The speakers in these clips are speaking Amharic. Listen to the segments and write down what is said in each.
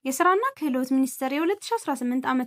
የስራና ክህሎት ሚኒስቴር የ2018 ዓ.ም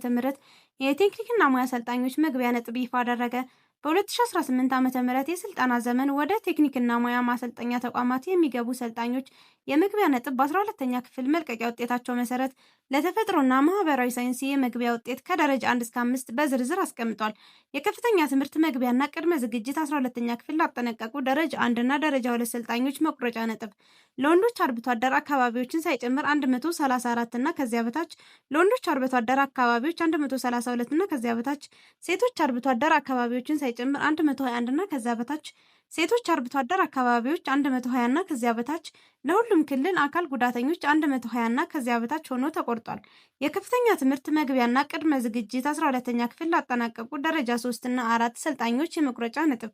የቴክኒክና ሙያ ሰልጣኞች መግቢያ ነጥብ ይፋ አደረገ። በ2018 ዓ.ም የስልጠና ዘመን ወደ ቴክኒክና ሙያ ማሰልጠኛ ተቋማት የሚገቡ ሰልጣኞች የመግቢያ ነጥብ በ12ኛ ክፍል መልቀቂያ ውጤታቸው መሰረት ለተፈጥሮና ማህበራዊ ሳይንስ የመግቢያ ውጤት ከደረጃ 1 እስከ 5 በዝርዝር አስቀምጧል። የከፍተኛ ትምህርት መግቢያና ቅድመ ዝግጅት 12ኛ ክፍል ላጠናቀቁ ደረጃ 1 እና ደረጃ 2 ሰልጣኞች መቁረጫ ነጥብ ለወንዶች አርብቶ አደር አካባቢዎችን ሳይጨምር 134 እና ከዚያ በታች፣ ለወንዶች አርብቶ አደር አካባቢዎች 132 እና ከዚያ በታች፣ ሴቶች አርብቶ አደር አካባቢዎችን ሳይጨምር 121 እና ከዚያ በታች፣ ሴቶች አርብቶ አደር አካባቢዎች 120 እና ከዚያ በታች፣ ለሁሉም ክልል አካል ጉዳተኞች 120 እና ከዚያ በታች ሆኖ ተቆርጧል። የከፍተኛ ትምህርት መግቢያና ቅድመ ዝግጅት 12ኛ ክፍል ላጠናቀቁ ደረጃ 3 እና 4 ሰልጣኞች የመቁረጫ ነጥብ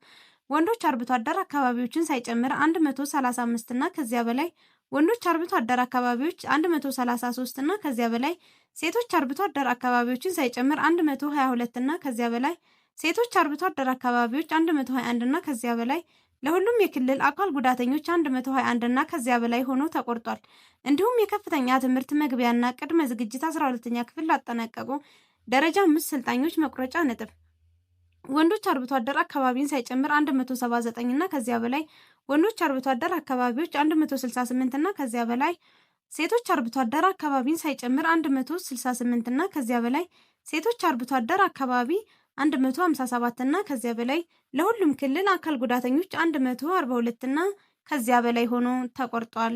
ወንዶች አርብቶ አደር አካባቢዎችን ሳይጨምር 135 እና ከዚያ በላይ፣ ወንዶች አርብቶ አደር አካባቢዎች 133 እና ከዚያ በላይ፣ ሴቶች አርብቶ አደር አካባቢዎችን ሳይጨምር 122 እና ከዚያ በላይ፣ ሴቶች አርብቶ አደር አካባቢዎች 121 እና ከዚያ በላይ፣ ለሁሉም የክልል አካል ጉዳተኞች 121 እና ከዚያ በላይ ሆኖ ተቆርጧል። እንዲሁም የከፍተኛ ትምህርት መግቢያና ቅድመ ዝግጅት 12ኛ ክፍል ላጠናቀቁ ደረጃ 5 ሰልጣኞች መቁረጫ ነጥብ ወንዶች አርብቶ አደር አካባቢን ሳይጨምር 179 እና ከዚያ በላይ፣ ወንዶች አርብቶ አደር አካባቢዎች 168 እና ከዚያ በላይ፣ ሴቶች አርብቶ አደር አካባቢን ሳይጨምር 168 እና ከዚያ በላይ፣ ሴቶች አርብቶ አደር አካባቢ 157 እና ከዚያ በላይ፣ ለሁሉም ክልል አካል ጉዳተኞች 142 እና ከዚያ በላይ ሆኖ ተቆርጧል።